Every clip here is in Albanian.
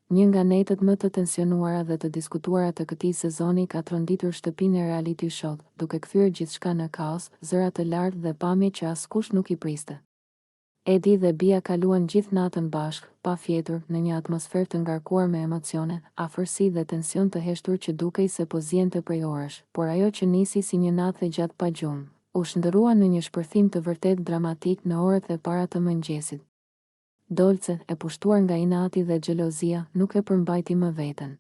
Një nga netët më të tensionuara dhe të diskutuara të këtij sezoni ka tronditur shtëpinë e reality show, duke kthyer gjithçka në kaos, zëra të lartë dhe pamje që askush nuk i priste. Edi dhe Bia kaluan gjithë natën bashkë, pa fjetur, në një atmosferë të ngarkuar me emocione, afërsi dhe tension të heshtur që dukej se po ziente prej orësh, por ajo që nisi si një natë e gjatë pa gjumë, u shndërrua në një shpërthim të vërtetë dramatik në orët e para të mëngjesit. Dolce, e pushtuar nga inati dhe xhelozia, nuk e përmbajti më veten.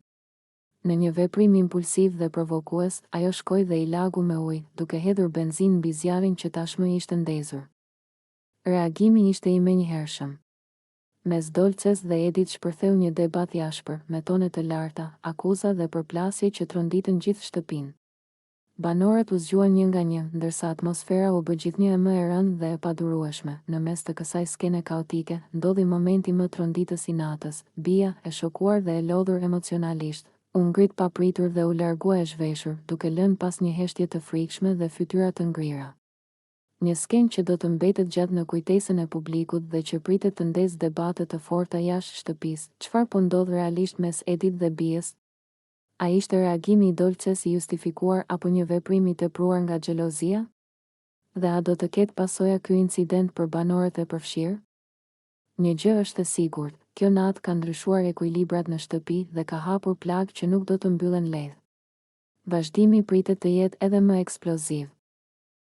Në një veprim impulsiv dhe provokues, ajo shkoi dhe i lagu me ujë, duke hedhur benzinë mbi zjarrin që tashmë ishte ndezur. Reagimi ishte i menjëhershëm. Mes Dolces dhe Edit shpërtheu një debat i ashpër, me tone të larta, akuza dhe përplasje që tronditën gjithë shtëpinë. Banorët u zgjuan një nga një, ndërsa atmosfera u bë gjithnjë e më e rëndë dhe e padurueshme. Në mes të kësaj skene kaotike, ndodhi momenti më tronditës i natës. Bia, e shokuar dhe e lodhur emocionalisht, u ngrit papritur dhe u largua e zhveshur, duke lënë pas një heshtje të frikshme dhe fytyra të ngrira. Një skenë që do të mbetet gjatë në kujtesën e publikut dhe që pritet të ndezë debate të forta jashtë shtëpisë, çfarë po ndodh realisht mes Edit dhe Biës? A ishte reagimi i Dolces i justifikuar apo një veprim i tepruar nga xhelozia? Dhe a do të ketë pasoja ky incident për banorët e përfshirë? Një gjë është e sigurt, kjo natë ka ndryshuar ekuilibrat në shtëpi dhe ka hapur plagë që nuk do të mbyllen lehtë. Vazhdimi pritet të jetë edhe më eksploziv.